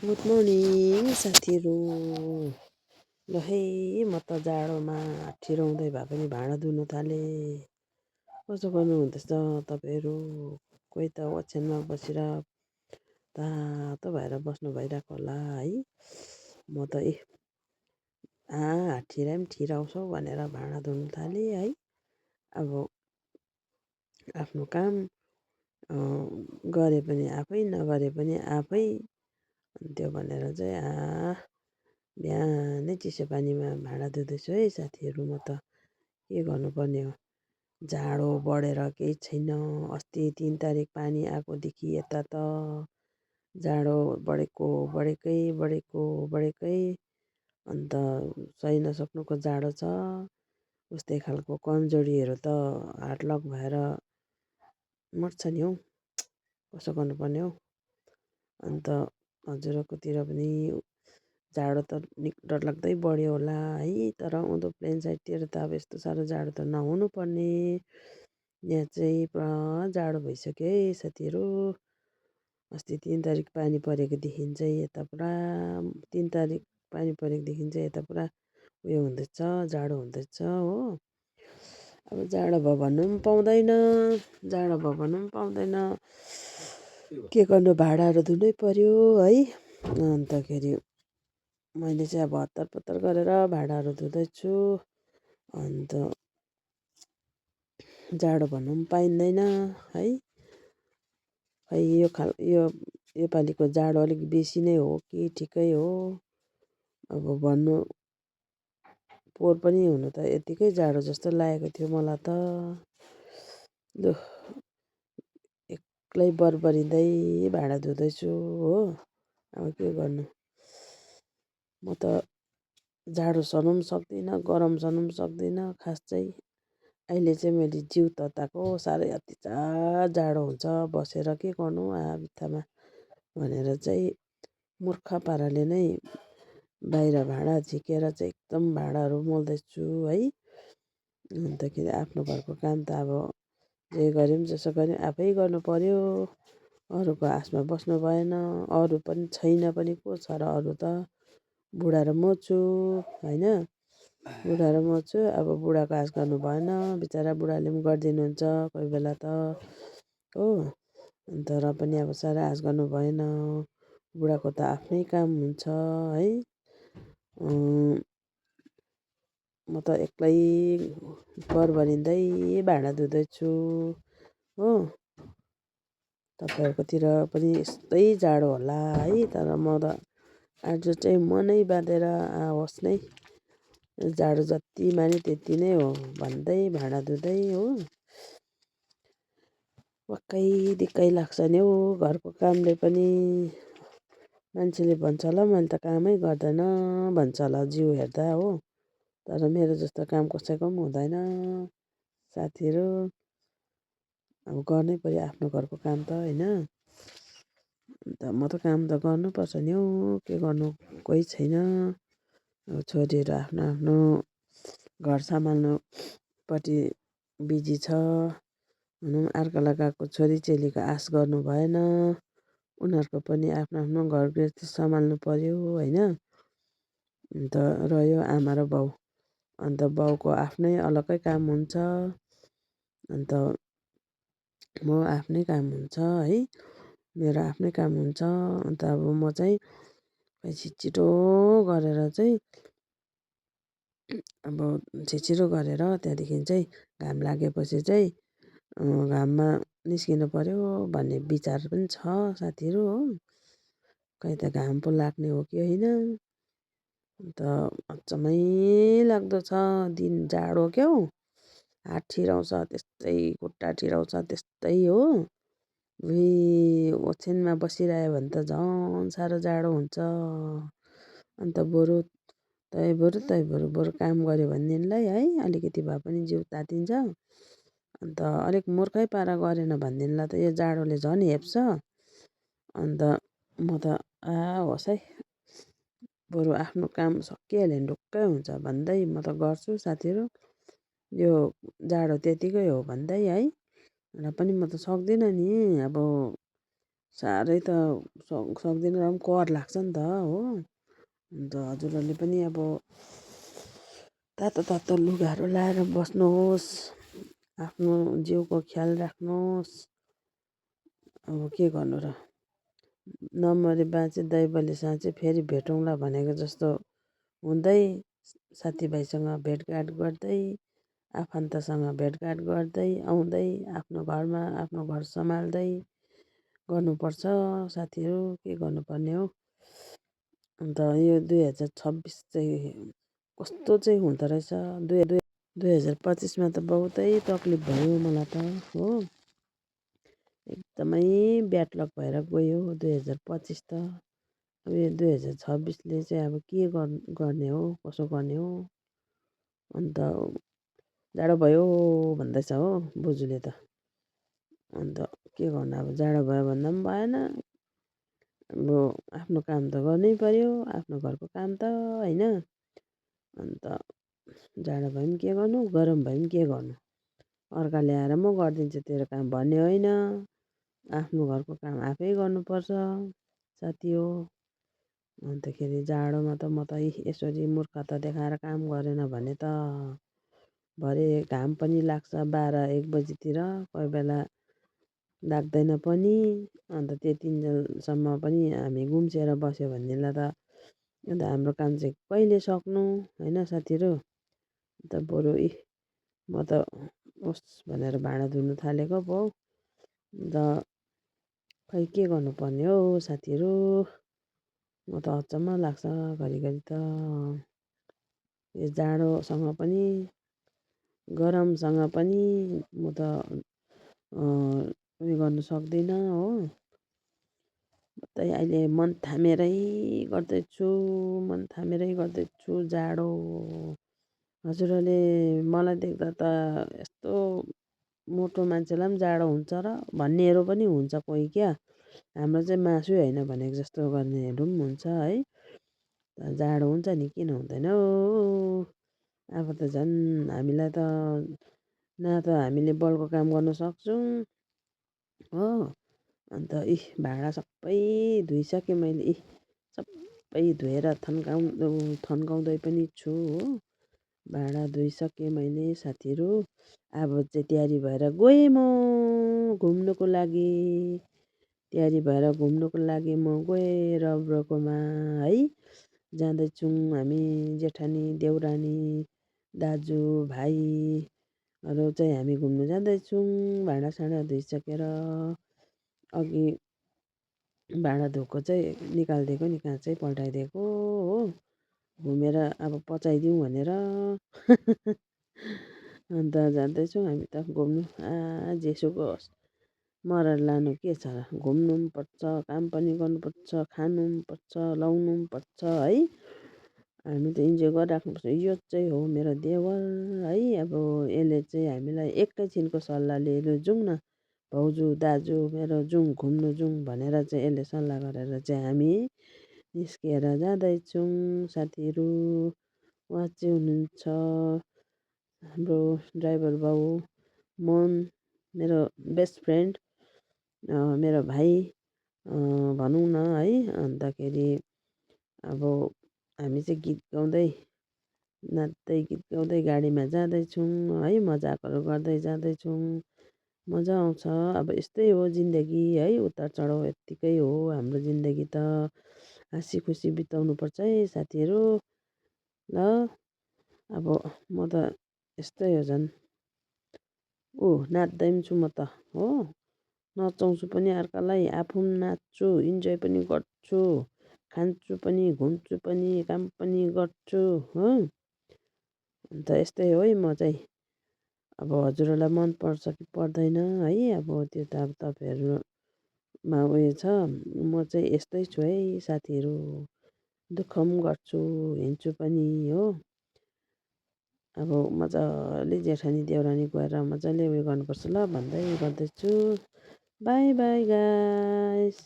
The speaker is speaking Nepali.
गुड मर्निङ साथीहरू। ल है म त जाडोमा ठिराउँदै भए पनि भाँडा धुनु थालेँ। कसो गर्नुहुँदैछ तपाईँहरू? कोही त ओछ्यानमा बसेर तातो भएर बस्नु भइरहेको होला है। म त हात ठिराए पनि ठिराउँछौ भनेर भाँडा धुनु थालेँ है। अब आफ्नो काम गरे पनि आफै नगरे पनि आफै। त्यो भनेर चाहिँ बिहानै चिसो पानीमा भाँडा धुँदैछु है साथीहरू। म त के गर्नुपर्ने हो, जाडो बढेर केही छैन। अस्ति 3 तारिक पानी आएकोदेखि यता त जाडो बढेकै अन्त सही नसक्नुको जाडो छ। उस्तै खालको कमजोरीहरू त हार्डलक भएर मर्छ नि हौ। कसो गर्नुपर्ने हौ। अन्त हजुरकोतिर पनि जाडो त डरलाग्दै बढ्यो होला है। तर उँधो प्लेन साइडतिर त अब यस्तो साह्रो जाडो त नहुनु पर्ने। यहाँ चाहिँ पुरा जाडो भइसक्यो है साथीहरू। अस्ति 3 तारिक पानी परेकोदेखि चाहिँ यता पुरा 3 तारिक पानी परेकोदेखि चाहिँ यता पुरा उयो हुँदैछ, जाडो हुँदैछ हो। अब जाडो भयो भन्नु पनि पाउँदैन, के गर्नु, भाँडाहरू धुनै पर्यो है। अन्तखेरि मैले चाहिँ अब हतार पतार गरेर भाँडाहरू धुँदैछु। अन्त जाडो भन्नु पनि पाइँदैन है। खै यो पालिको जाडो अलिक बेसी नै हो कि ठिकै हो। अब भन्नु पोहोर पनि हुनु त यतिकै जाडो जस्तो लागेको थियो मलाई त। लु एक्लै बरबरिँदै भाँडा धुँदैछु हो। अब के गर्नु, म त जाडो सहनु पनि सक्दिनँ, गरम सहनु पनि सक्दिनँ। खास चाहिँ अहिले चाहिँ मैले जिउ तताएको, साह्रै अत्याचार जाडो हुन्छ, बसेर के गर्नु बित्थामा भनेर चाहिँ मूर्ख पाराले नै बाहिर भाँडा झिकेर चाहिँ एकदम भाँडाहरू मोल्दैछु है। अन्तखेरि आफ्नो घरको काम त अब जे गरे पनि जसो गरे पनि आफै गर्नु पर्यो। अरूको आसमा बस्नु भएन। अरू पनि छैन पनि, को छ र अरू त। बुढा र म छु होइन। बुढा र म छु, अब बुढाको आस गर्नु भएन। बिचरा बुढाले पनि गरिदिनुहुन्छ कोही बेला त हो। अन्त र पनि अब साह्रै आस गर्नु भएन। बुढाको त आफ्नै काम हुन्छ है। म त एक्लै बरबरिँदै भाँडा धुँदैछु हो। तपाईँहरूकोतिर पनि यस्तै जाडो होला है। तर म त आज चाहिँ मनै बाँधेर होस् नै, जाडो जति माने त्यति नै हो भन्दै भाँडा धुँदै हो। वाक्कै दिक्कै लाग्छ नि हौ घरको कामले पनि। मान्छेले भन्छ होला मैले त कामै गर्दैन भन्छ होला जिउ हेर्दा हो। तर मेरो जस्तो काम कसैको पनि हुँदैन साथीहरू। अब गर्नै पर्यो आफ्नो घरको काम त होइन। अन्त म त काम त गर्नुपर्छ नि हौ, के गर्नु, कोही छैन। अब छोरीहरू आफ्नो आफ्नो घर सम्हाल्नुपट्टि बिजी छ भनौँ। अर्कालाई गएको छोरी चेलीको आश गर्नु भएन। उनीहरूको पनि आफ्नो आफ्नो घर गृहस्थी सम्हाल्नु पर्यो होइन। अन्त रह्यो आमा र बाउ, अन्त बाउको आफ्नै अलग्गै काम हुन्छ। अन्त म आफ्नै काम हुन्छ है, मेरो आफ्नै काम हुन्छ। अन्त अब म चाहिँ छिटो गरेर चाहिँ अब छिटो गरेर त्यहाँदेखि चाहिँ घाम लागेपछि चाहिँ घाममा निस्किनु पर्यो भन्ने विचार पनि छ साथीहरू हो। खै त घाम पो लाग्ने हो कि होइन। अन्त अचम्मै लाग्दो छ दिन जाडो क्या हौ। हात ठिराउँछ त्यस्तै, खुट्टा ठिराउँछ त्यस्तै हो। ओछ्यानमा बसिरह्यो भने त झन् साह्रो जाडो हुन्छ। अन्त बरु काम गऱ्यो भनेदेखिलाई है अलिकति भए पनि जिउ तातिन्छ। अन्त अलिक मूर्खै पारा गरेन भनेदेखिलाई त यो जाडोले झन् हेप्छ। अन्त म त होस् है, बरु आफ्नो काम सकिहाल्यो भने ढुक्कै हुन्छ भन्दै म त गर्छु साथीहरू। यो जाडो त्यतिकै हो भन्दै है। र पनि म त सक्दिनँ नि अब साह्रै त सक्दिनँ र पनि कर लाग्छ नि त हो। अन्त हजुरहरूले पनि अब तातो तातो लुगाहरू लाएर बस्नुहोस्, आफ्नो जिउको ख्याल राख्नुहोस्। अब के गर्नु र, नमरे बाँचे दैवले साँचे, फेरि भेटौँला भनेको जस्तो हुँदै साथीभाइसँग भेटघाट गर्दै आफन्तसँग भेटघाट गर्दै आउँदै आफ्नो घरमा आफ्नो घर सम्हाल्दै गर्नुपर्छ साथीहरू, के गर्नुपर्ने हो। अन्त यो 2026 चाहिँ कस्तो चाहिँ हुँदो रहेछ। 2025मा त बहुतै तक्लिफ भयो मलाई त हो, एकदमै ब्याड लक भएर गयो 2025 त। अब यो 2026ले चाहिँ अब के गर्ने हो, कसो गर्ने हो। अन्त जाडो भयो भन्दैछ हो बोजूले त। अन्त के गर्नु, अब जाडो भयो भन्दा पनि भएन, अब आफ्नो काम त गर्नै पर्यो, आफ्नो घरको काम त होइन। अन्त जाडो भए पनि के गर्नु, गरम भए पनि के गर्नु, अर्काले आएर म गरिदिन्छु तेरो काम भन्ने होइन, आफ्नो घरको काम आफै गर्नुपर्छ साथी हो। अन्तखेरि जाडोमा त म त यसरी मूर्खता देखाएर काम गरेन भने त भरे घाम पनि लाग्छ 12-1 बजीतिर, कोही बेला लाग्दैन पनि। अन्त त्यतिन्जेलसम्म पनि हामी गुम्सिएर बस्यो भनेदेखिलाई त अन्त हाम्रो काम चाहिँ कहिले सक्नु होइन साथीहरू। अन्त बरु म त होस् भनेर भाँडा धुनु थालेको पो हौ। अन्त खै के गर्नुपर्ने हौ साथीहरू, म त अचम्म लाग्छ घरिघरि त। यो जाडोसँग पनि गरमसँग पनि म त उयो गर्नु सक्दिनँ हो। म त अहिले मन थामेरै गर्दैछु जाडो। हजुरहरूले मलाई देख्दा त यस्तो मोटो मान्छेलाई पनि जाडो हुन्छ र भन्नेहरू पनि हुन्छ कोही क्या। हाम्रो चाहिँ मासु होइन भनेको जस्तो गर्नेहरू पनि हुन्छ है। जाडो हुन्छ नि, किन हुँदैन हौ। अब त झन् हामीलाई त न त हामीले बलको काम गर्न सक्छौँ हो। अन्त भाँडा सबै धोइसकेँ मैले, सबै धोएर थन्काउँदै पनि छु हो। भाँडा धोइसकेँ मैले साथीहरू। अब चाहिँ तयारी भएर गएँ म घुम्नुको लागि म गएँ रब्रकोमा है। जाँदैछौँ हामी जेठानी देउरानी दाजु भाइहरू चाहिँ हामी घुम्नु जाँदैछौँ। भाँडासाँडा धोइसकेर अघि भाँडा धोएको चाहिँ निकालिदिएको नि काँचै पल्टाइदिएको हो, घुमेर अब पचाइदिउँ भनेर। अन्त जाँदैछौँ हामी त घुम्नु। जेसुकै होस् मरेर लानु के छ र, घुम्नु पनि पर्छ, काम पनि गर्नुपर्छ, खानु पनि पर्छ, लाउनु पनि पर्छ है। हामी त इन्जोय गरिराख्नुपर्छ। यो चाहिँ हो मेरो देवर है। अब यसले चाहिँ हामीलाई एकैछिनको सल्लाह लिएर जाउँ न भाउजू दाजु मेरो, जाउँ घुम्नु जाउँ भनेर चाहिँ यसले सल्लाह गरेर चाहिँ हामी निस्किएर जाँदैछौँ साथीहरू। उहाँ चाहिँ हुनुहुन्छ हाम्रो ड्राइभर बाउ मोहन, मेरो बेस्ट फ्रेन्ड, मेरो भाइ भनौँ न है। अन्तखेरि अब हामी चाहिँ गीत गाउँदै नाच्दै गीत गाउँदै गाडीमा जाँदैछौँ है, मजाकहरू गर्दै जाँदैछौँ। मजा आउँछ। अब यस्तै हो जिन्दगी है, उतार चढाउ यत्तिकै हो हाम्रो जिन्दगी त। हाँसी खुसी बिताउनु पर्छ है साथीहरू ल। अब म त यस्तै हो झन्, नाच्दै पनि छु म त हो, नचाउँछु पनि अर्कालाई, आफू पनि नाच्छु, इन्जोय पनि गर्छु, खान्छु पनि, घुम्छु पनि, काम पनि गर्छु हो। अन्त यस्तै हो है म चाहिँ। अब हजुरहरूलाई मनपर्छ कि पर्दैन है, अब त्यो त अब तपाईँहरूमा उयो छ। म चाहिँ यस्तै छु है साथीहरू, दुःख पनि गर्छु हिँड्छु पनि हो। अब मजाले जेठानी देउरानी गएर मजाले उयो गर्नुपर्छ ल भन्दै गर्दैछु। By by guys.